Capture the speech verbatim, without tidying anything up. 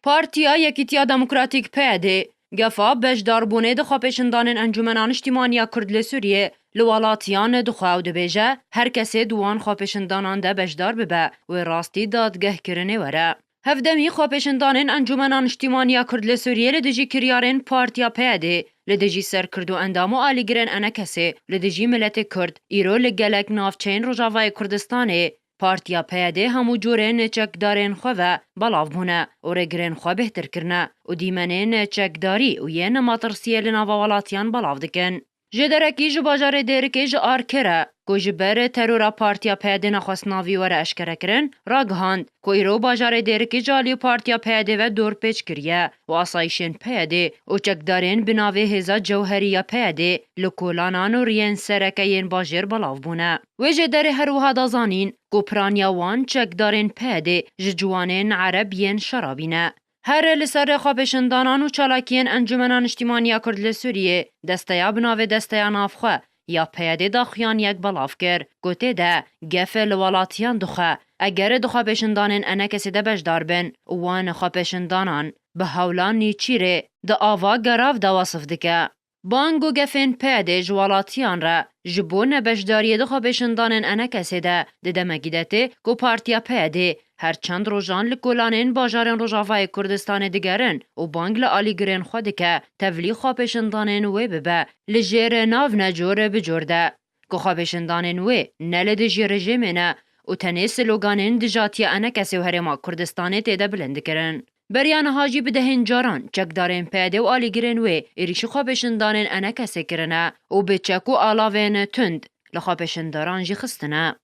Partiya Yekîtiya Demokratîk P Y D gefa beşdarbûnê di xwepêşandanên Encûmena Niştîmaniya Kurd li Sûriyê li welatiyan dixwe û dibêje, her kesê di wan xwepêşandanan de beşdar bibe, wê rastî dadgehkirinê were. Hevdemî xwepêşandanên Encûmena Niştîmaniya Kurd li Sûriyê li dijî kiryarên Partiya P Y D, li dijî serkird û endam û alîgirên enekesê, li dijî miletê Kurd, îro li gelek navçeyên Rojavayê Kurdistanê, Partiya P Y D hemû cûrên çekdarên xwe ve belav bûne û rêgirên xwe bêhtir kirine û dîmenên çekdarî û yên metirsiyê li nava welatiyan belav dikin. Jêderekî ji bajarê Dêrikê ji Arkê re, ku ji ber terora Partiya P Y D nexwest navî were eşkerekirin, ragihand ku îro bajarê Dêrikê ji alî Partiya P Y D ve dorpêç kiriye û asayişên P Y D û çekdarên bi navê Hêza Cewherî ya P Y D li kolanan û riyên sereke yên bajêr belav bûne. Wê jêderê her wiha da zanîn ku piraniya wan çekdarên P Y D ji ciwanên Ereb yên şerabî ne. Her li ser xwepêşandanan û çalakiyên Encûmena Niştîmaniya Kurd li Sûriyê, desteya bi navê Desteya Navxwe ya P Y D daxuyaniyek belav kir, ku tê de gef li welatiyan dixwe, eger di xwepêşandanên enekesê de beşdar bin û wan xwepêşandanan bi hewla nêçîrê di ava gerav de wesif dike. Bang û gefên P Y D ji welatiyan re ji bo nebeşdariyê di xwepêşandanên enekesê de di demekî de tê ku Partiya P Y D her çend rojan li kolanên bajarên Rojavayê Kurdistanê digerin û bang li alîgirên xwe dike tevlî xwepêşandanên wê bibe li jêr nav ne cor bi cor de, ku xwepêşandanên wê ne li dijî rejîmê ne û tenê sloganên dijatiya enekesê û Herêma Kurdistanê tê de bilind dikirin. Beriya niha jî bi dehên caran çekdarên P Y D û alîgirên wê êrîşî xwepêşandanên enekesê kirine û bi çek û alavên tund li xwepêşandaran jî xistine.